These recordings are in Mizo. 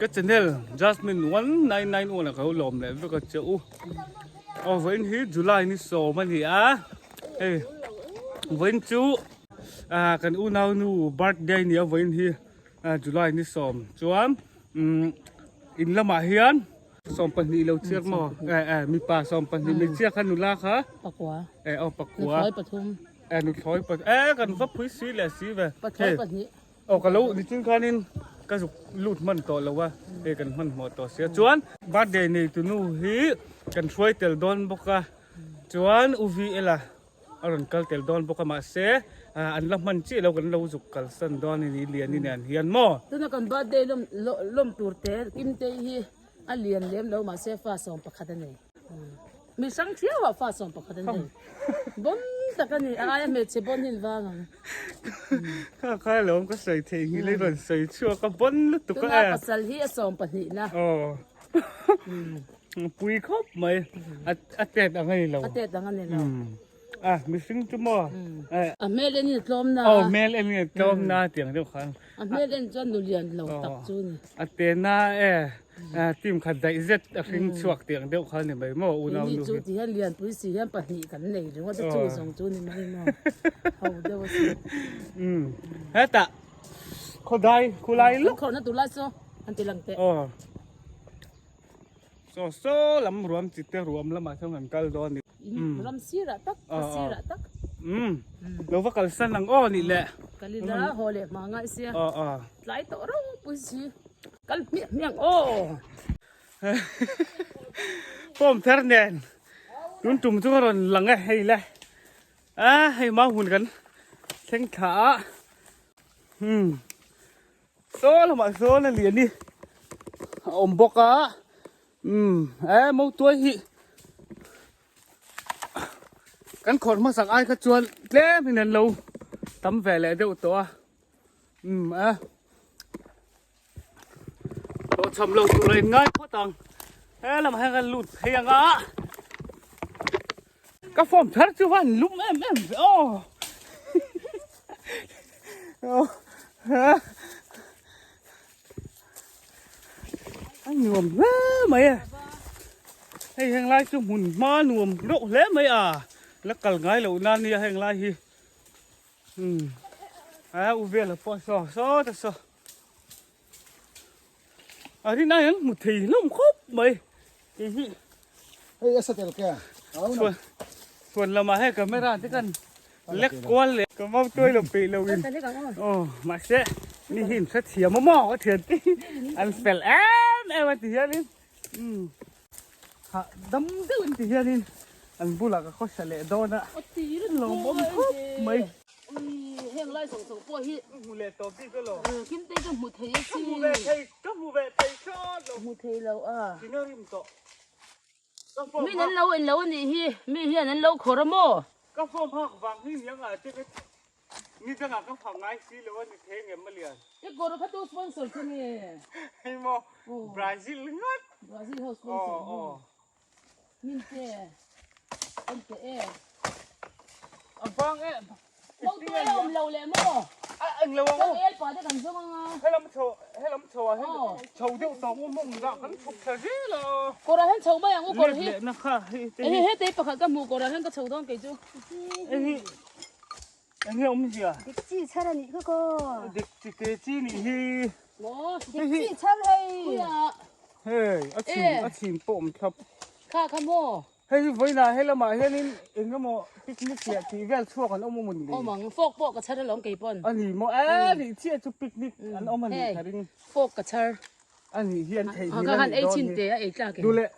Ka channel Jasmine 1991 ah ka lo lawm leh vek a che u. Aw vawiin hi July ni sawm a ni a, hei vawiin chu ah kan unau nu birthday a ni a vawiin hi July ni sawm chuan umm in lamah hian 22 lo chiak maw eh eh mipa 22 hmeichhia kha nula kha pakua eh aw pakua nuthlawi pathum eh nuthlawi pathum eh kan va phui si leh si ve pathlawi pahnih aw ka lo nichin khanin ka zuk lut hman tawh lo a hei kan hmanhmawh tawh sia chuan birthday nei tu nu hi kan hruai tel dawn bawk a chuan u VL a a rawn kal tel dawn bawk a mahse an la hman chiah lo kan lo zuk kalsan dawn a ni Liani nen hian maw. Tuna kan birthday lawm lawm tur te Kim te hi a lian lem lo mahse fa 11 a nei. Mi hrang thiau ah fa 11 a nei. Bon tak a ni a aia hmeichhe bon hi an vang ang. Kha kha lawm ka sawi thei nghil i rawn sawi chhuak a bon lutuk a Tuna pasal hi a 12 na. Aw. Pui khawp mai a tet ang a ni lo. A tet ang a ni lo. A mihring chu maw. A hmel en in a tlawm na. Aw hmel en in a tlawm na tiang deuh khan. A hmel en chuan nu lian lo tak chu ni. A te na e team khat daih zet a hring chhuak tiang deuh khan ni mai maw unau nu hi. Ni chu ti hian lianpui si hian pahnih kan nei ringawt a chu zawng chu ni mai maw. Ho deuh a si. Hetah khawdai khulai lawk. Khawrhna tur lai saw an ti lang teh. Aw. Saw saw lam ruam chi te ruam lamah sawn kan kal dawn a ni. In ram sirah tak ka sirah tak. Umm lo va kalsan ang aw nih leh. Kal ila haw leh hma ngai sia. Aw aw. Tlai tawh ropui si. Kal hmiah hmiah ang aw. Form thar nen tun tum chu ka rawn lang e hei le. A hei mau hun kan thleng thla a. Umm. Saw lamah sawn a lian hi a awm bawk a umm e motuai hi kan khawrh hmasak ai kha chuan tlem in an lo tam ve leh deuh tawh a umm e hlawhchham lo tur a in ngai phawt ang he lamah hian kan lut phei ang a ka form thar chu van lum em em ve aw a nuam hle mai a hei heng lai chu hmun hma nuam reuh hle mai a la kal ngai loh nan nia heng lai hi umm a u vel a pawh saw saw ta saw a rin ai an hmu thei hlawm khawp mai kei hi hei a satel ke chuan chuan lamah hei camera te kan lek kual leh ka mau tuai lo peih lo in aw mahse mi hi in hrethiam a maw ka thian te an fel em em a ti hianin umm hah dam deuh in ti hianin an bulah ka khawsa leh dawn a lawmawm khawp mai. Ui heng lai zawng zawng pawh hi Ka hmu leh tawh bik elo. Kim te ka hmu thei a Ka hmu ve thei ka hmu ve thei thlawt lo. Hmu thei lo a. Thing a rim tawh. Ka form Min an lo en lo a nih hi mi hian an lo khawr a maw? Ka form hak vang hi niang ah te ka ni dangah ka fak ngai si lo a ni thei ngem a lian. I kawr kha tu sponsor chu nge? Hei maw Brazil ngat. Brazil ho sponsor maw? Min te en te e. A vang e. Lo tu e awm lo leh maw? A eng lo ang. Kan el pa te kan zawng anga. Helam chho helam chho ah hian chho deuh tawh ngu mawng dah kan chhuk thla zel a. Kawr ah hian chho mai ang u kawr hi. Let leh na kha hei te hi. He te pakhat ka hmuh kawr ah hian ka chho dawn kei chu. Hei hi eng nge awmzia? Dik chi chhar a nih kha kaw. Dik chi te chi nih hi. Maw? Dik chi chhar hei. Puia. Hei a chhim a chhim pawh awm thlap. Kha kha maw? Hei hi vawiinah he lamah hianin eng emaw picnic leh tih vel chhuak an awm awm ni? Awm ang, fork pawh ka chhar alawm kei pawn. A ni maw? E nih chiah chu picnic an awm a nih ka ring. Fork ka chhar. A nih hi an theih nghil a nih dawn hi. Te a ei tlak em? Duh leh.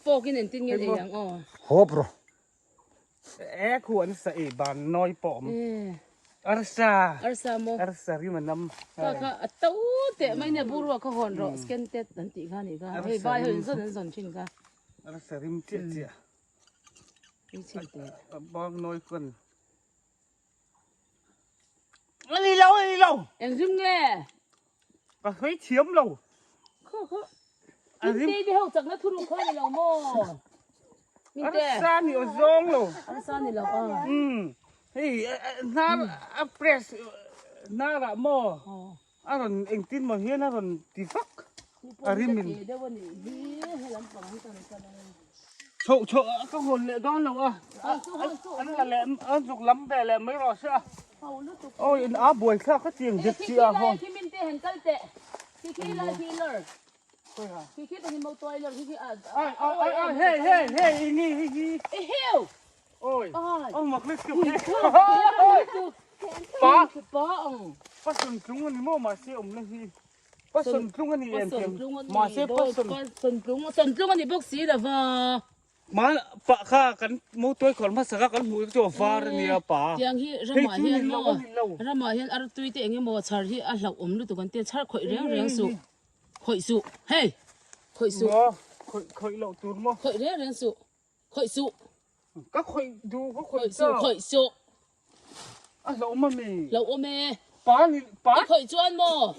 Fork in engtin nge ei ang aw? Haw bro. E khu an sa ei ban nawi pawh awm. Arsa. Arsa maw? Arsa rim a nam. Kha kha a to teh mai nia burua kha hawn rawh scan tet an tih kha nih kha. Hei vai ho in zawn an zawn thin kha. Arsa rim chiah chiah. Ei chhin teh. A bang nawi kawn. A ni lo, a ni lo. Eng rim nge? Ka sawi thiam lo. Kho kho. Min te ho chakna thu ruk kha ni lo maw? Min te. Arsa ni o zawng lo. Arsa ni lo a. Um. Hei hnar a press hnarah maw? A rawn engtin maw hian a rawn ti vak. A rim in. Chhoh chhoh a ka hawn leh dawn lo a. An la leh an zuk lam ve leh mai rawh se a. Awi in a buai thlak ka tiang dik chi a hawn. Ai ai ai ai hey hey hey i ngi hi hi. Oi. Oi mak le chu. Pa pa ang. Pa sun tlung ani maw mahse awm na hi. Pa sun tlung ani em em. Mahse pa sun. Pa sun tlung sun tlung ani bawk si lova. Ma pa kha kan motor khawr hmasa kha kan hmuh chu a var ania pa. Tiang hi ramah hian maw ramah hian artui te eng emaw chhar hi a hlauh awm lutuk an tia chhar khawih reng reng suh. Khawih suh hei khawih suh. Maw khawih khawih loh tur maw. Khawih reng reng suh khawih suh. Ka khawih duh ka khawih suh khawih suh. A hlauhawm a mi? Hlauhawm e. Pa ni pa. I khawih chuan maw?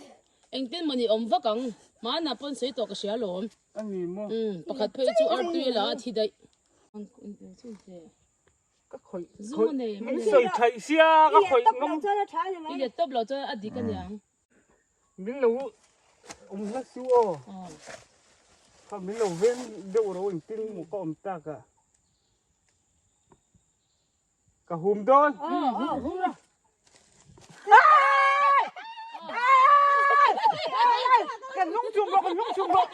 Engtin maw ni awm vak ang? Hmanah pawn sawi tawh ka hria alawm. A ni maw? Umm pakhat phei chu artui la a thi daih. Ka khawih Zu nei min sawi thaih sia ka khawih ngam. I let tawp lo chuan a dik aniang. Min lo awm hla su aw. Kha min lo veng deuh ro engtin maw ka awm tak a. Ka hum dawn. Hum rawh. Kan lung chung rawh, kan lung chung rawh.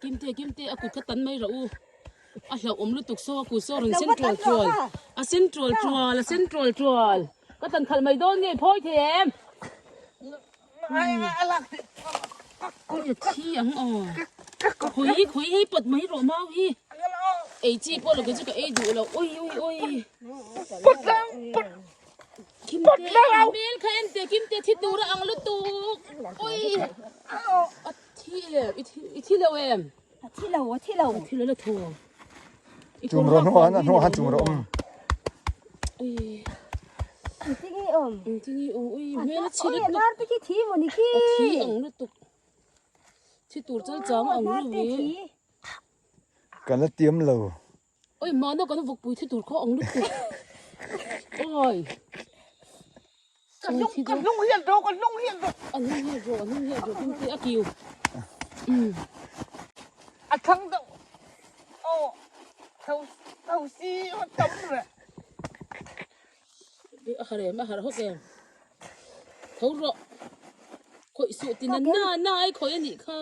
Kimte, Kimte, a kut kha tan mai rawh u. A hlauh awm lutuk saw, a kut saw rawn sen tual tual. A sen tual tual, a sen tual tual. Ka tan khalh mai dawn nge, phawi thei em? Ui a thi ang aw. Khui khui hi pawt mai rawh mau hi. Ei chi pawh lo kei chu ka ei duh lo. Ui ui ui. Pawt lang pawt. Kimte hmel kha en teh Kimte thi tur a ang lutuk. Ui a thi em i thi lo em. A thi lo a thi lo. A thi lo la thaw. Chum rawh hnuah han hnuah han chum rawh um. Ui. Engtin nge awm? Engtin nge awm? Ui hmel a chhi lutuk. Nar te khi thi maw ni khi? A thi ang lutuk. Thi tur chal chang ang lu hi. Kan la tiam lo. Oi mahna kan vawkpui thi tur khaw ang lutuk. Oi. Ka hnung ka hnung hian ro ka hnung hian ro. A hnung hian ro a hnung hian ro kim te a kiu. A thang deuh. Aw. Tho tho si a tam re. A har em a har hawk em. Tho rawh. Khawih suh tina na na ai khawih a nih kha.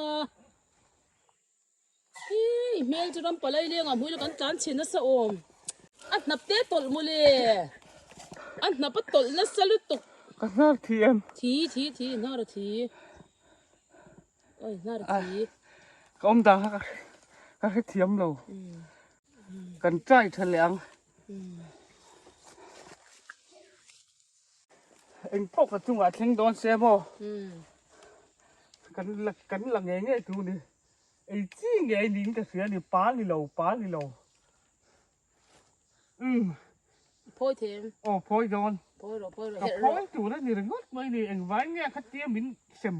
Hi hmel chu ram palai leng ah hmuila kan tlan chhe nasa awm. A hnap te tawlh mawle. A hnap a tawlh nasa lutuk. Ka hnar thi em. Thi thi thi hnar a thi. Oi hnar a thi. Ka awm dan kha ka hrethiam lo. Kan try tha leh ang. Eng pawh ka chungah thleng dawn se maw. Kan la kan la ngei ngei tur ni. Ei chi ngei niin ka hria ni pa ni lo pa ni lo. Umm. Phawi them. Aw phawi dawn. Phawi rawh phawi rawh. Ka phawi tur a ni ringawt mai ni engvang nge khatia min sem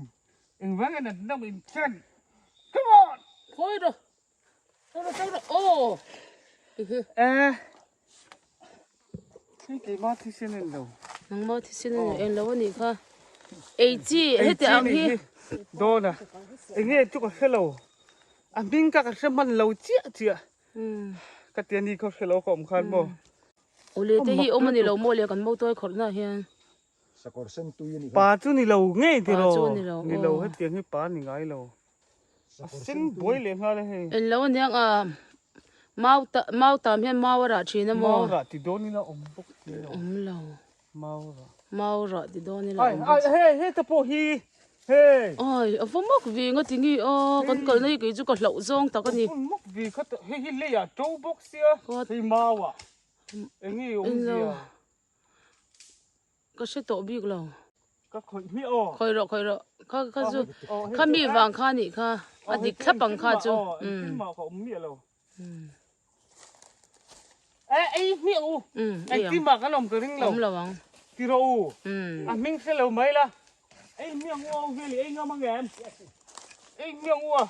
engvang nge natna min chen. Come on. Phawi rawh. Phawi rawh phawi rawh aw. Eh. Hei keimah thisen en lo. Nangmah thisen en lo anih kha. Ei chi heti ang hi. Dawn a. Enge chu ka hre lo. A hming ka ka hre hman lo chiah chiah. Ka tia ni khaw hre lo ka awm khan maw. Awle te hi awm ani lo maw le kan motor khawrh na hian. Sakawr sen tui anih kha. Pa chu ni lo ngei ti ro. Ni lo hetiang hi pa ni ngai lo. A sen buai leh nghal a hei. En lo aniang a mau ta mau tam hian mau a rah thin a maw. Mau rah ti dawn ila awm bawk ti lo. Awm lo. Mau rah. Mau rah ti dawn ila awm bawk. Ai ai hei hei te pawh hi hei. Ai a va mak ve nga ti nge a kan kalna hi kei chu ka hlauh zawng tak a ni. A va mak ve kha hei hi leiah to bawk sia hei mau ah eng nge awm zia. Ka hre tawh bik lo. Ka khawih hmiah aw. Khawih rawh khawih rawh. Kha kha chu kha mi vang kha nih kha. A dik thlap ang kha chu. Engtin mah ka awm miah lo. E ei hmiah u. Engtin mah kan awm ka ring lo. Awm lo ang. Ti rawh u. A hming hre lo mai la. Ei hmiah u a vel i ei ngam ang em? Ei hmiah u a.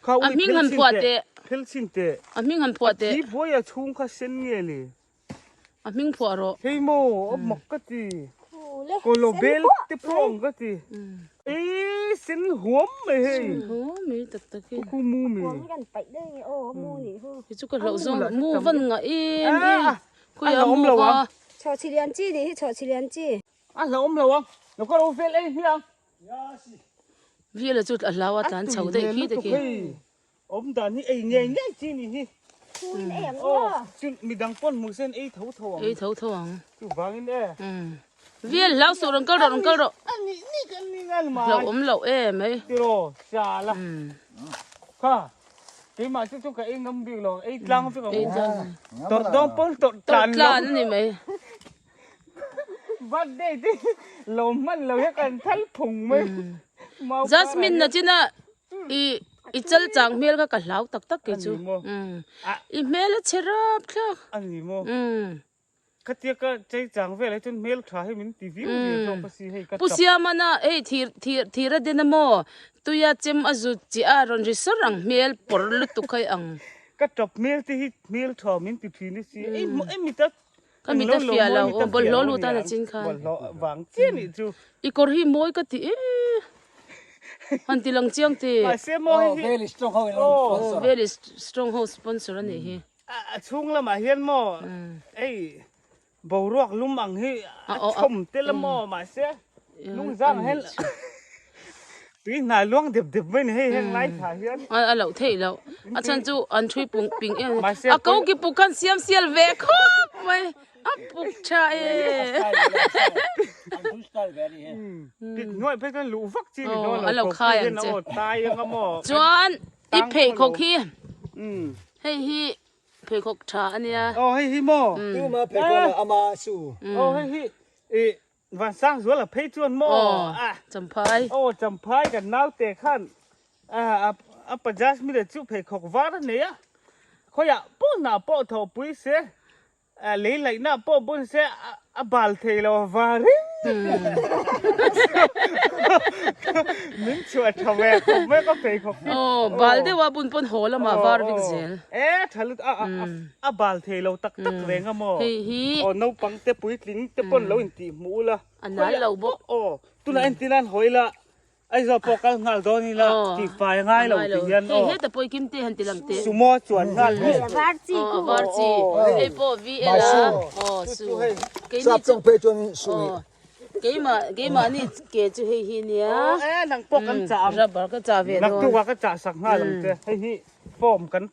Kha A hming han phuah teh. Phel chhin teh. A hming han phuah teh. A thi buai a chhung kha sen nge le. A hming phuah rawh. Hei maw a mak ka ti. Kawlaw bel te pawh ang ka ti. Ei sen huam mai hei. Sen huam mai tak tak hi. Khu mu mi. Hi chu ka hlauh zawng mu van ngah em em. Khawiah mu kha. Chhawhchhi lian chi nih hi chhawhchhi lian chi. A hlauhawm lo ang. Lo ka lo vel ei hi ang. Vela chu a hlau a tlan chho daih khi te khi. Awm dan hi ei ngei ngei chi ni hi. Thuin ei ang aw. Chu midang pawn hmu sen ei tho tho ang. Ei tho tho ang. Chu vangin e. Vel hlau suh rawn kal rawh rawn kal rawh. A nih nih kan ni ngal mai. Hlauhawm loh em ei. Tiraw sala. Kha keimah chu chu ka ei ngam bik lo ei tlang vek ang. Ei tlang. Tawrh dawn pawn tawrh tlan lo. Tawrh tlan a ni mai. Birthday te lo hman lo hi kan thal phung mai. Jasmine na china i i chal chang hmel kha ka hlau tak tak kei chu. I hmel a chhe rap thlak. Ani maw. Khatia ka chei chang vel ah chuan hmel tha hi min ti viau viau zawk a si hei ka Pu Siamana hei thir thir thir a den a maw tuia chem a zut chiah a rawn ri sawr ang hmel pawr lutuk khai ang. Ka tap hmel te hi hmel tha min ti thin a si. Ei ei mi ta Ka mit a fiah lo aw bawlhhlawh lut a la chin khan. Bawlhhlawh vang chiah nih chu. I kawr hi mawi ka ti e. Han ti lang chiang te. Mahse maw hei hi. Valley Strong ho in sponsor. Valley Strong ho sponsor a nih hi. A chhung lamah hian maw hei boruak lum ang hi a chhawm tel a maw mahse lungzang hian Tui hnai luang dep dep mai ni hei heng lai thla hian. A loh theih loh. A chhan chu an thui pung ping em. A ko ki puk khan siam sial ve khawp mai. A puk tha e. Pik hnuai phei chuan luh vak chi ni dawn lo. A lo khai ang che. Tai anga maw. Chuan i pheikhawk hi. Hei hi pheikhawk tha ania. Aw hei hi maw. Tuma pheikhawk ama su. Aw hei hi i Vansang zual a phei chuan maw a. Champhai. Aw Champhai kan naute khan a pa Jasmine chu pheikhawk var a nei a, khawiah pawh hnah pawh thawhpui se, lei laihna pawh bun se a bal thei lo a var reng. Min chhuah tha ve khawp mai ka pheikhawk hi. Aw bal deuh a bun pawn haw lamah var vek zel. E tha lut a a bal thei lo tak tak reng a maw? Hei hi. Aw naupang te puitling te pawn lo intih hmuh ula. A nal lo bawk. Aw tunah entir nan hawi ila Aizawl pawh kal nghal dawn ila tih fai a ngai lo ti hian aw. Hei heta pawh i kim te han ti lang teh. Sumo chuan nghal Hei a var chi ku. Aw a var chi. Hei pawh VL a. Aw su. Keini chu. Sap tawng phei chuan su nih. Keimah keimahni ke chu hei hi nia. Aw e nang pawh kan chah ang. Rubber ka chah ve dawn. Naktuk ah ka chah sak nghal ang che. Hei hi form kan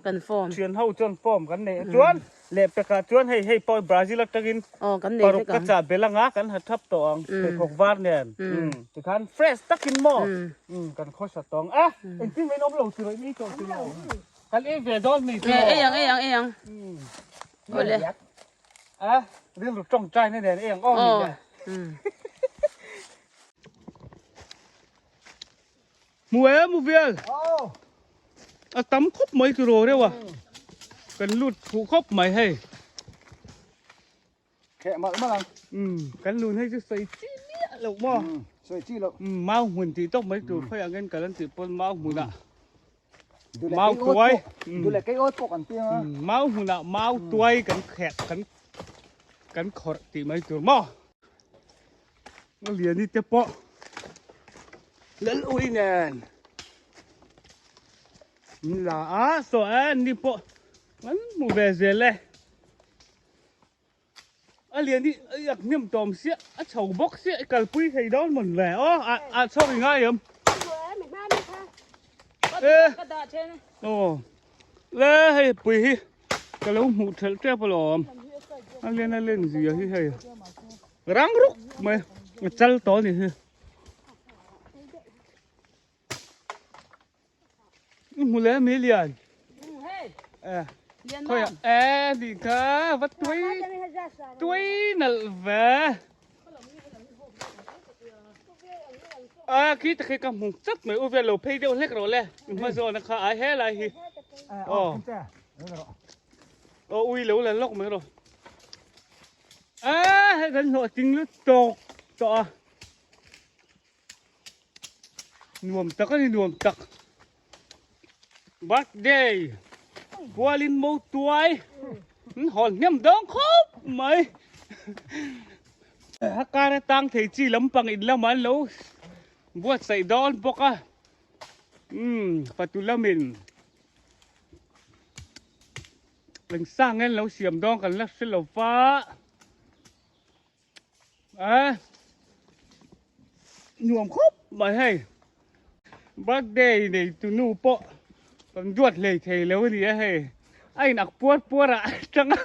Kan form. Thian ho chuan form kan nei a chuan lehpekah chuan hei hei pawh Brazil atangin Aw kan nei paruk vek ka ang. chah bel anga kan ha thap tawh ang pheikhawk var nen tikhan fresh takin maw kan khawsa tawng a engtin mai in awm lo tiraw in ei tawh tiraw kan ei ve dawn mi tiraw. Ei ang ei ang ei ang awle. A rilru tawngtai na nen ei ang aw ni le. Hmu e mu vel. A tam khawp mai chu ro reuh a. Kan lut fuh khawp mai hei. Kheh malh malh ang. Umm kan lun hei chu sawi chi miah loh maw. Sawi chi loh. Umm mau hmun tih tawk mai tur khawi angin kal an tih pawn mau hmunah mau tuai. Duh leh kei awt pawh kan piang a. Mau hmunah mau tuai kan kheh kan kan khawrh tih mai tur maw. Liani te pawh lal ui nen min la a saw e ni pawh an hmu ve zel e a lian hi a yak hnem tawm sia a chho bawk sia i kalpui thei dawn mawn le aw a a chho i ngai em e aw le hei pui hi ka lo hmuh thelh tep alawm a lian a len zia hi hei Rang ruk mai a chal tawh a ni hi. I hmu leh mi lian. Eh. Khoi eh ni kha va tui tui nalh ve. A khi ta khi ka hmu chat mai u vel lo phei deuh hlek rawh le. I hma zawn a kha ai he lai hi. Aw. Aw ui lo la lawk mai rawh. A hei kan hlawh ting lut tawk tawh a nuam tak a ni nuam tak birthday kualin mo tuai an hawn hnem dawng khawp mai. A kar atang thei chi lampang in lamah an lo buatsaih dawn bawk a umm fatu lamin Eng sang nge an lo siam dawn kan la hre lo va a nuam khawp mai hei birthday nei tu nu pawh kan duat hlei thei lo a ni a hei a in ak puar puar ah atang a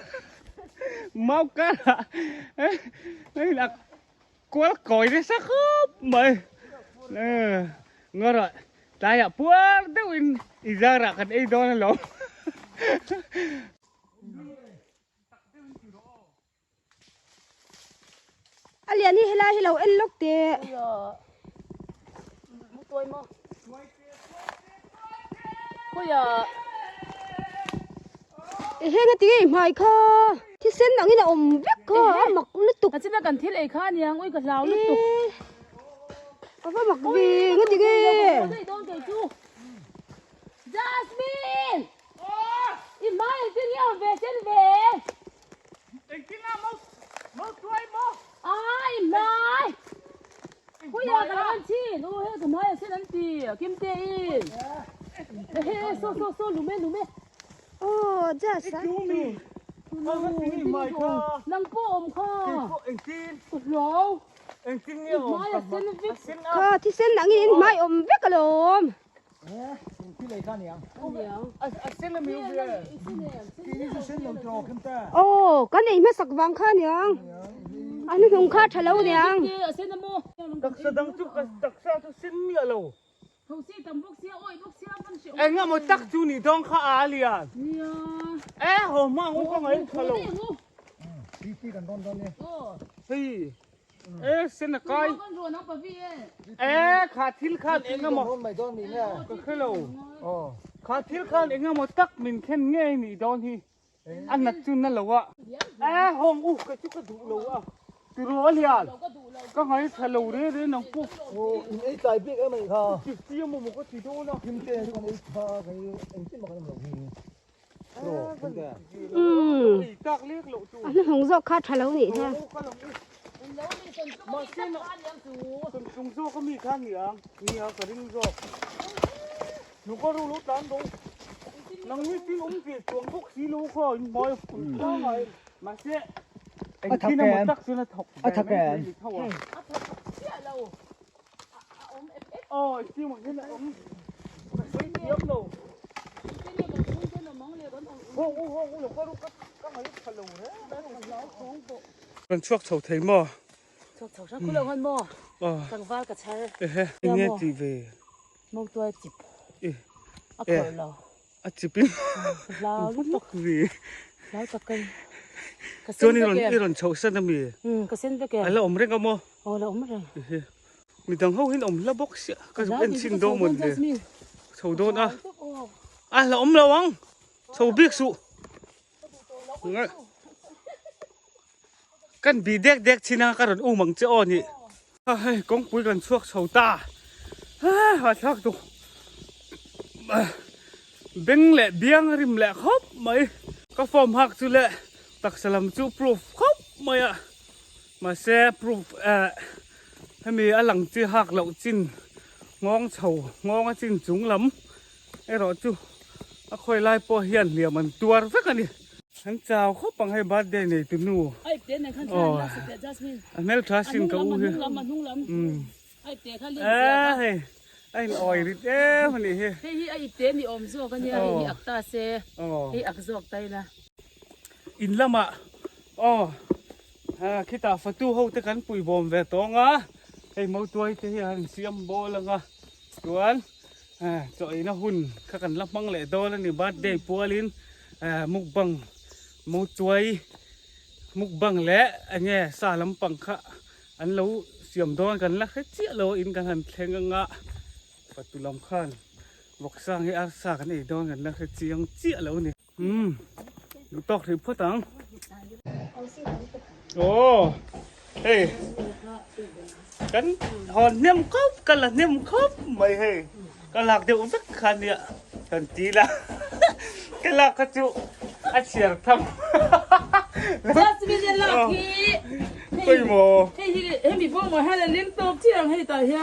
mau kar ah a in ak kual kawi nasa khawp mai ngarawh tlaiah puar deuhin i zarah kan ei dawn alawm. A lian hi helai hi lo en lawk teh. I heng a ti ngei hmai kha. Thisen angin a awm vek kha a mak lutuk. A china kan thil ei kha aniang ui ka hlau lutuk. A va mak ve nga ti nge. Jasmine! I hmai engtin nge awm ve sen ve? Engtin a mau mau tuai maw? Aa i hmai! Khuia ka lo en thin u hei ka hmai a sen an ti Kimte in. Ehe so so so lume lume. Aw just a. Nang pawh awm kha. Engtin? Ka hlau. Engtin nge awm? I hmai a sen vek. Kha thisen angin in hmai awm vek alawm. Aw kan ei hmasak vang kha aniang a hnuhnung kha a tha lo aniang. Taksa dang chu ka taksa chu sin miah lo. Eng emaw tak chu ni dawn kha a lian. E haw hma ang u ka ngaih tha lo. Hei. E sen a kai. E kha thil khan eng emaw ka hre lo. Kha thil khan eng emaw tak min thlen ngei nih dawn hi. A nat chu na lo a. E hawng u ka chu ka duh lo a. Tiraw a lian. Ka ngai tha lo re re nang pawh. In ei tlai bik em anih kha. Chi chi emaw maw ka ti dawn a. Kimte chu kan ei tha ka engtin mah kan awm lo hi. A hnuhnung zawk kha tha lo nih kha. A thak em? Kan chhuak chho thei maw? Chhuak chho hrang khulo ngan maw? Tlangval ka chhar. Ehe, enge tih ve? Mawngtuai chip. A khawrh lo. A chip in. Hlau lutuk. Ve. Hlau tak in. Ka sen Chuan vek em? I rawn chhoh san a mi? Ka sen vek em? A la awm reng a maw? Aw la awm reng. Ehe. Midang ho hian awm hla bawk sia ka zuk en chhin dawn mawn le chho dawn a a la awm lo ang chho bik suh kan bi dek dek chin a ka rawn um ang che aw ni hei kawngpui kan chhuak chho ta a thlak tuk beng leh biang rim leh khawp mai ka form hak chu le taksa lam chu proof khawp mai a. Mahse proof eh hemi a lang chi hak loh chin nghawng chho nghawng a chin chung lam erawh chu a khawi lai pawh hian hliam an tuar vek a ni. An chau khawp ang hei birthday nei tu nu aw a hmeltha sin ka u hi eh hei a in awi rit em a nih hi. Hei hi a ipte ni awm zawk a nia hei hi ak ta se hei ak zawk ta ila. In lamah aw khitah fatu ho te kan pui bawm ve tawng a hei mautuai te hi an siam bawl ang a chuan chaw eina hun kha kan la hmang leh dawn a ni birthday pualin mukbang mautuai mukbang leh enge sa lampang kha an lo siam dawn kan la hre chiah lo a in kan han thleng ang a fatu lam khan vawksang hi arsa kan ei dawn kan la hre chiang chiah lo a ni. Umm duh tawk hrih phawt ang. Aw hei kan hawn hnem khawp ka la hnem khawp mai hei ka lak deuh vek kha nia kan ti la ka lak kha chu a chhiar tham. Jasmine a lak hi. Pawimawh. Hei hi hemi bawngah hian a ling tawp chiah ang hei tah hian.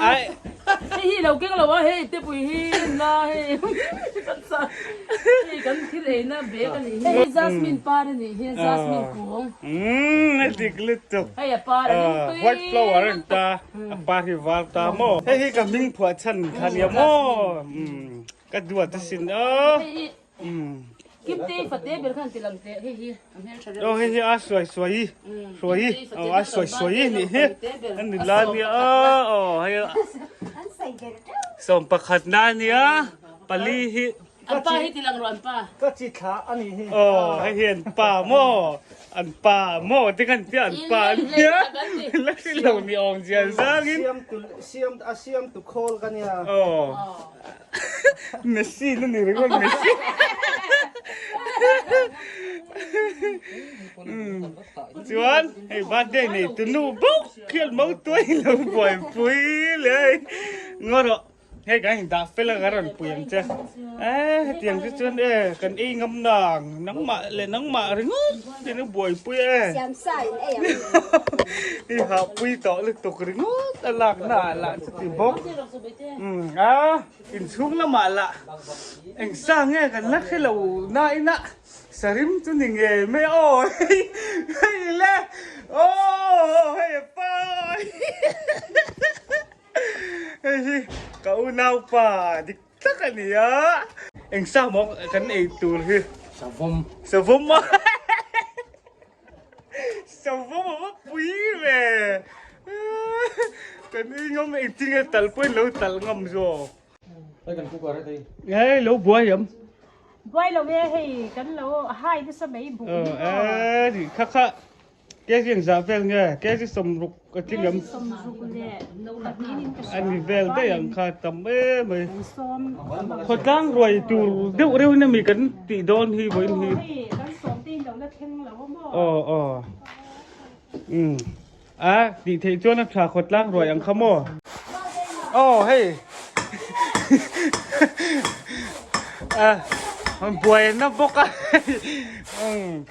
Hei hi lo keng lo a hei tepui hi la hei kan sa hei kan thil eina bag a nih hi. Hei hi jasmine par a nih hi jasmine kung. Umm a dik lutuk. Hei a par a ling tui. White flower a ni ta a par hi var ta maw. Hei hi ka hming phuah chhan kha nia maw. Ka duat asin aw. Hei hi Kimte fate ber khan ti lang teh hei hi a hmel tha reuh. Aw hei hi a suai suai suai aw a suai suai nih hi an ni la nia aw hei 11 na nia pali hi an pa hi ti lang rawh an pa ka chi thla a nih hi aw hei hi an pa maw an pa maw te kan tia an pa nia la hri lo ni awm zian zangin siam tu siam a siam tu khawl ka nia aw Messi na ni ringawt Messi. Chuan hei birthday nei tu nu bawk khian mau tuai lo buaipui le hei ngaw rawh hei kan in dah fel a ka rawn pui ang che e hetiang chu chuan e kan ei ngam nang nangmah leh nangmah ringawt in a buaipui e Siamsa in ei ang. I hahpui tawh lutuk ringawt a lak na ah lah chuti bawk. Umm a inchhung lamah lah eng sa nge kan la hre lo na ina sarim chu ni ngei mai aw hei hei le aw hei a pa hei hi ka unaupa dik tak a ni a eng sa maw kan ei tur hi savawm savawm a. Savawm a va pui ve. Kan ei ngam engtin nge tal pawhin lo tal ngam zawk. Hei kan cooker a thei. Hei lo buai am. Buai lo e hei kan lo hai nasa mai buk ni maw. Eh ni kha kha kg engzah vel nge kg 60 a tling am. Kg 60 leh pahnih in ka hria. Ani vel daih ang kha tam em mai. Sawm. Khawtlang ruai tur deuh reuh in ami kan tih dawn hi vawiin hi. Hei kan sawm te in lo la thleng lo a maw. Aw aw. Umm a tih theih chuan a tha khawtlang ruai ang kha maw. Aw hei a buaina bawk a umm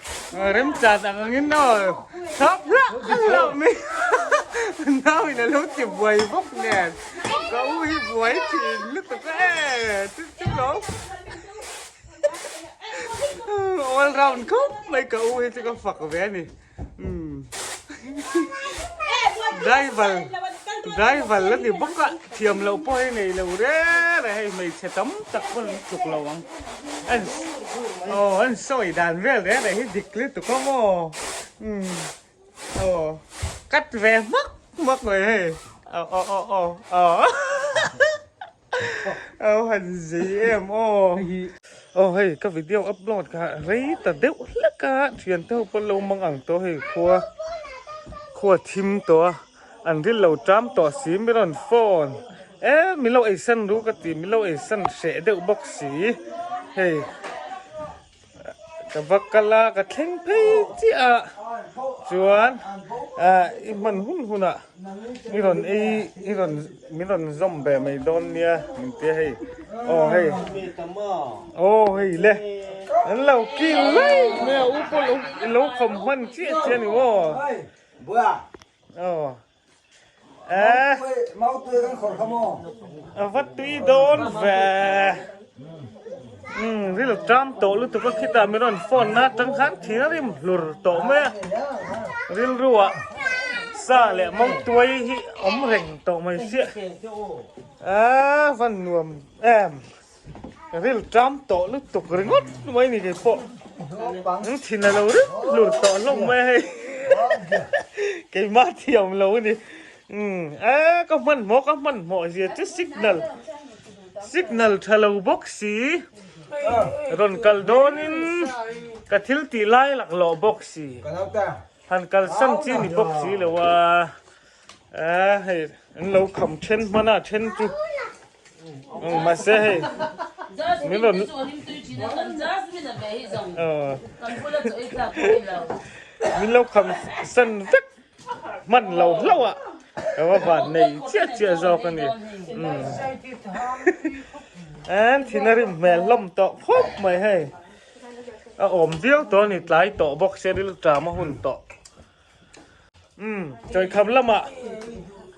remchan ang angin aw thap hlak hlak mai nau in a lo ti buai bawk nen. Ka u hi buai thin lutuk e chu chu lo all round khawp mai ka u hi chu ka fak ve a ni driver driver la ni bawk a thiam loh pawh hi nei lo reng reng hei hmeichhe tam tak pawh an tluk lo ang an aw an sawi dan vel reng reng hi dik lutuk a maw Aw cut ve hmak hmak mai hei aw aw aw aw aw aw han zei em aw aw hei ka video upload kha rei ta deuh hlek a thian te ho pawh lo mang ang tawh hei khua khua thim tawh a an ril lo ṭam tawh si mi rawn phone e min lo eisan ru ka ti min lo eisan hreh deuh bawk si hei. Ka va kal a, ka thleng phei chiah a, chuan ah i hman hun hunah i rawn ei i rawn min rawn zawm ve mai dawn nia min tia hei aw hei aw hei le an lo kil mai mai a u pawh lo lo khawm hman chiah chiah a ni maw aw. Eh. A va tui dawn ve. Um ril tam tawh lutuk a khitah min rawn phone na atang khan thir a rim hlur tawh mai a. Rilruah sa leh mautuai hi awm reng tawh mai sia. A van nuam em. Ril tam tawh lutuk ringawt mai ni kei pawh. Ang thin a lo rim hlur tawh hlawm mai hei. Keimah thiam lo a ni. Umm e ka hmanhmawh ka hmanhmawh zia chu signal signal tha lo bawk si. Rawn kal dawnin ka thil tih lai laklawh bawk si. Han kalsan chi ni bawk si lo a. A hei an lo kham then hman a then chu mahse hei min rawn min lo kham san vek hman lo hlauh a ka va van nei chiah chiah zawk a ni an thin a rim hmel hlawm tawh khawp mai hei a awm viau tawh a ni tlai tawh bawk se rilṭam a hun tawh. Umm chawikham lamah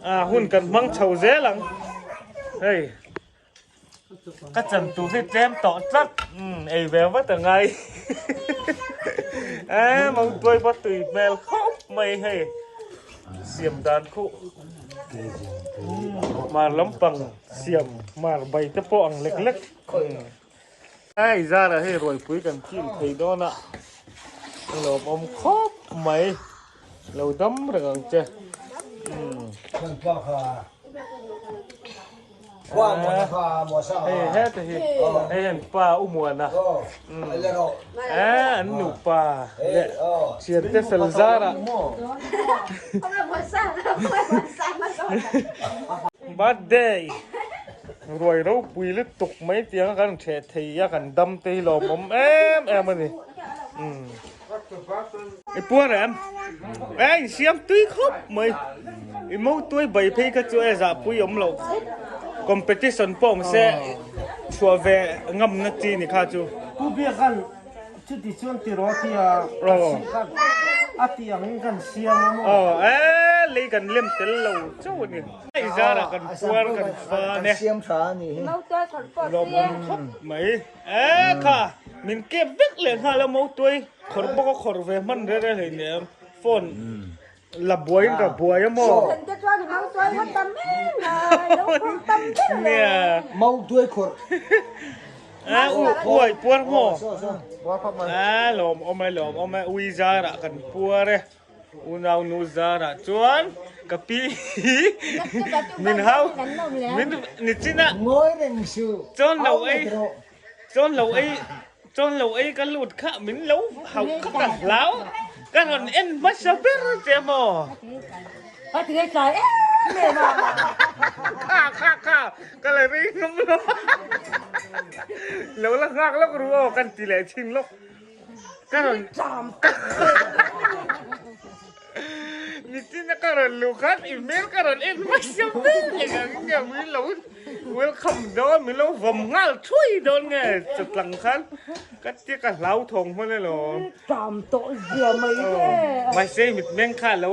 ah hun kan hmang chho zel ang hei ka chan tur hi tlem tawh tlat umm ei ve vat a ngai eh mautuai pawh tui hmel khawp mai hei siam dan khuh umm mar lampang siam mar bai te pawh ang lek lek Hei zara hei ruaipui kan kil thei dawn a lawmawm khawp mai lo dam reng ang che hei heta hi hei an pa u muana an nupa leh thiante fel zara birthday Ruai ropui lutuk mai tiang a kan ṭheh thei a kan dam te hi lawmawm em em a ni. Umm. I puar em? E insiam tui khawp mai. I mo tuai bai phei kha chu e zahpui awm loh khawp. Competition pawh awm se chhuah ve ngamna chi ni kha chu. Pu Biakan Chuti chuan ti rawh tia ka chhih khan a tih angin kan siam a maw? Aw e, lei kan lem tel lo chauh a ni. Hei zarah kan puar kan fan e. Siam tha a nih hi. Lawmawm khawp mai. E kha, min kep vek leh nghal a mautuai khawr bawk a khawr ve hman reng reng hlei nia phone la buaiin ka buai a maw? Nia. Mautuai khawrh. A u uai puar maw? A lawmawm e lawmawm e ui zarah kan puar e. Unau nu zarah chuan ka pi hi min hau min nichin a. Ngawi reng suh. Chawn lo ei chawn lo ei chawn lo ei ka lut kha min lo hauh kha ka hlau ka rawn en hmasa ber che maw. A ti ngei tlai em em a. Kha kha kha ka la rei ngam lo. Lo la nghak lawk ru aw kan ti leh thin lawk. Ka rawn Nichina ka rawn luh khan i hmel ka rawn en hmasa ber eng ang nge min lo welcome dawn min lo vawm nghal thuai dawn nge chawtlang khan ka tia ka hlauthawng hman alawm. Tam tawh zia mai e. Mahse mitmeng kha lo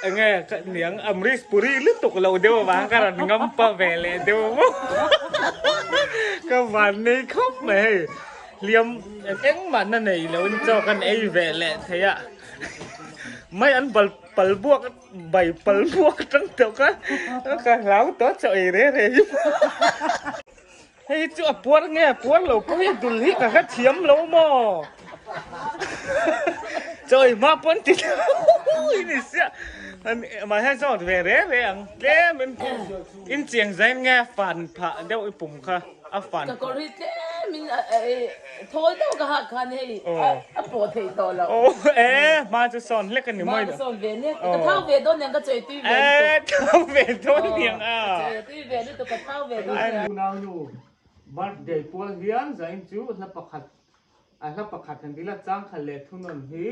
eng nge ka niang Amrish Puri lutuk lo deuh avang ka rawn ngam pa ve leh deuh maw ka van nei khawp mai hei. Hliam engmah na nei lo in chaw kan ei ve leh thei a, mai an bal pal buak bai pal buak atang tawh kha ka hlau tawh chaw ei re re hi hei chu a puar nge a puar lo pawh hi dul hi ka hre thiam lo maw chaw ei hma pawn ti i ni sia mahse zawt ve re re ang tlem in in chiang zain nge fan phah deuh i pum kha. A fan Ka kawr hi tlem in thawl deuh ka hak khan hei a pawh theih tawh loh. Aw e hma chu sawn hlek a ni mawi lo. Hma ka sawn ve nek ka thau ve dawn niang ka chawi tui ve lutuk. E thau ve dawn niang a. Ka chawi tui ve lutuk ka thau ve dawn niang. Unau nu birthday pual hian zain chu hla pakhat a hla pakhat han ti la changkhat leh thunawn hi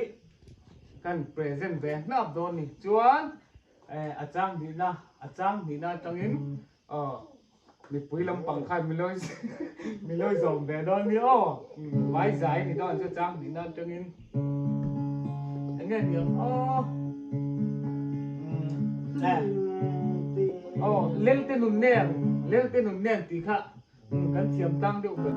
kan present ve hnap dawn ni chuan a chang hnihna a chang hnihna atangin Aw mipui lampang khan milawi milawi zawm ve dawn nia aw vai zai ni dawn chu chang hnih nan tangin eng nge niang aw aw lelte nun nen lelte nun nen tih kha kan thiam tlang deuh ber.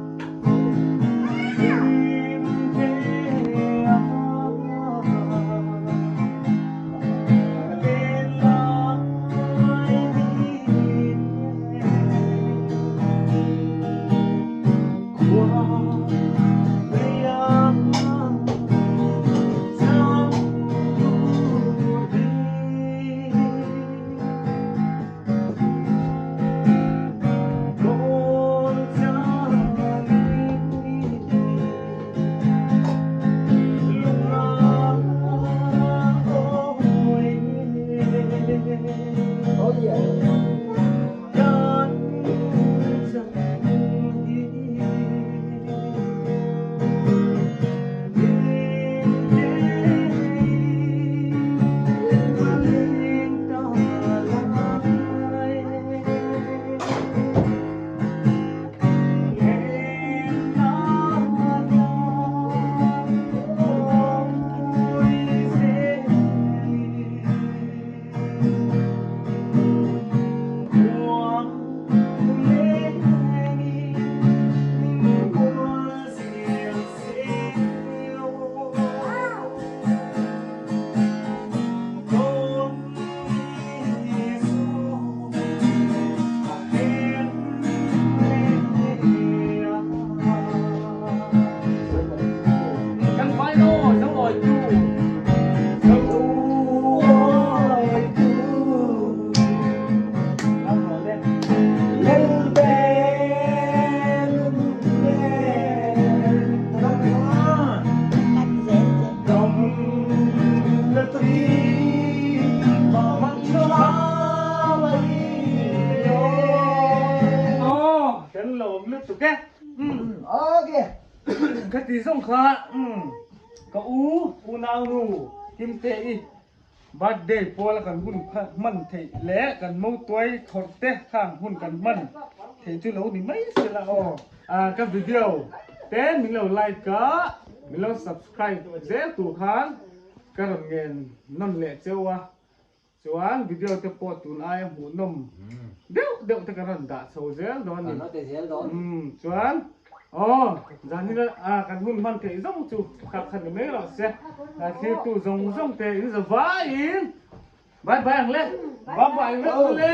Khati zawng kha umm ka u unaunu Kimte i birthday puala kan hun hman theih leh kan motuai thawrh te khang hun kan hman theih chu lo ni mai sela aw. Ka video te min lo like a min lo subscribe zel tur khan ka rawn ngen nawn leh cheu a. Chuan video te pawh tun aia hmuhnawm deuh deuh te kan rawn dah chho zel dawn a ni. Umm chuan aw zan hi a kan hun hman theih zawng chu kha kha ni mai rawh se. Thirtu zawng zawng te in za vaiin bye bye ang le. Bye bye vek le.